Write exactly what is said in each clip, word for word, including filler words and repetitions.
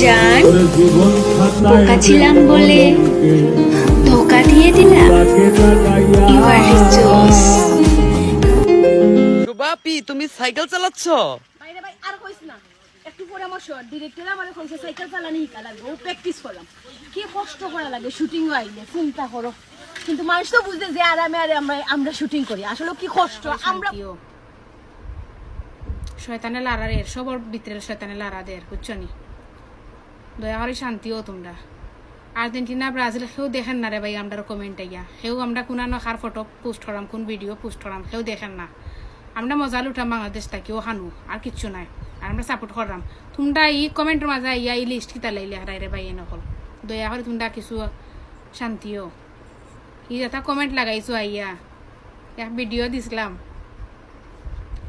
জান, বোকা ছিলাম বলে ধোকা দিয়ে দিলা। You are resource। শোভা আপি, তুমি সাইকেল চালাচ্ছ? বাইরে ভাই আর কইস না। একটু পরে আমার ডিরেক্টর আমার কইছে সাইকেল চালানি শিখা লাগবে, ও প্র্যাকটিস করলাম। কি কষ্ট করা লাগে শুটিং আইলে, চিন্তা করো। কিন্তু মানুষ তো বুঝে যে আরামে আরে আমরা আমরা শুটিং করি, আসলে কি কষ্ট। আমরা শান্তিও। শয়তানে লাড়া দের, সবর ভিতরে শয়তানে লাড়া দের, বুঝছো নি? দয়া করি শান্তিও তোমরা। আর্জেন্টিনা, ব্রাজিল কেউ দেখেন না রে ভাই, আমরার কমেন্ট আইয়া। কেউ আমরা কুনানো কার ফটো পোস্ট করাম, কুন ভিডিও পোস্ট করাম, কেউ দেখেন না। আমরা মজা লুটাম বাংলাদেশ থাকি, অখানউ, আর কিচ্ছু নাই। আর আমরা সাপোর্ট করলাম। তোমরা ই কমেন্টর মাঝে আইয়া ই লিস্ট কিতা লাইলে হারাই রে ভাই, এ নকল। দয়া করি তোমরা কিছু শান্তিও। ই যেটা কমেন্ট লাগাইছো আইয়া, এক ভিডিও দিছিলাম,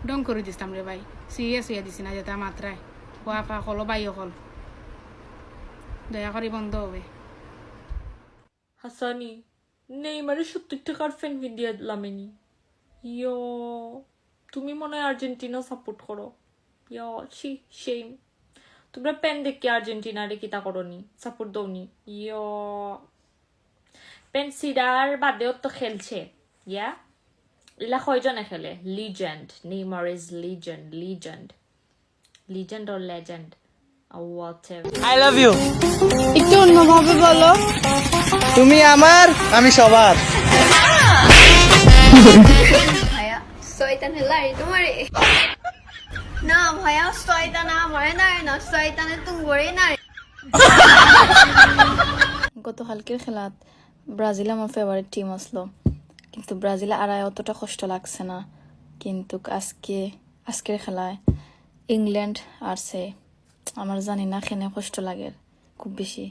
ডং করি দিছিলাম রে ভাই, সিরিয়াস অইয়া দিছি না যেটা মাত্রায়। ও আপা অকল, ভাই অকল, দয়া করি বন্ধ হবে। হাসানি, নেইমারে সত্তর টাকার ফ্যান ফিন্দিয়া লামেনি। ইয়ো, তুমি মনে হয় আর্জেন্টিনা সাপোর্ট করো। ইয়ো, ছি, শেম। তোমরা প্যান দেখি আর্জেন্টিনারে কিতা করনি, সাপোর্ট দৌনি। ইয়ো, প্যান সিডার বাদেও তো খেলছে। ইয়া, ইলা কয়জনে খেলে? Legend, Neymar is legend, legend, legend or legend, whatever. I love you। একটু অন্যভাবে বলো। তুমি আমার, আমি সবার। ভাইয়া, শয়তানে লাড়ি তোমারে। না ভাইয়া, শয়তান আমারে নাড়ে না, শয়তানে তুঙ্গরে নাড়ে। গতকালকের খেলাত ব্রাজিল আমার ফেভারিট টিম আসলো, কিন্তু ব্রাজিল আরায় অতটা কষ্ট লাগছে না। কিন্তু আজকে, আজকের খেলায় ইংল্যান্ড আরছে। আমার জানি না কেনে কষ্ট লাগে খুব বেশি।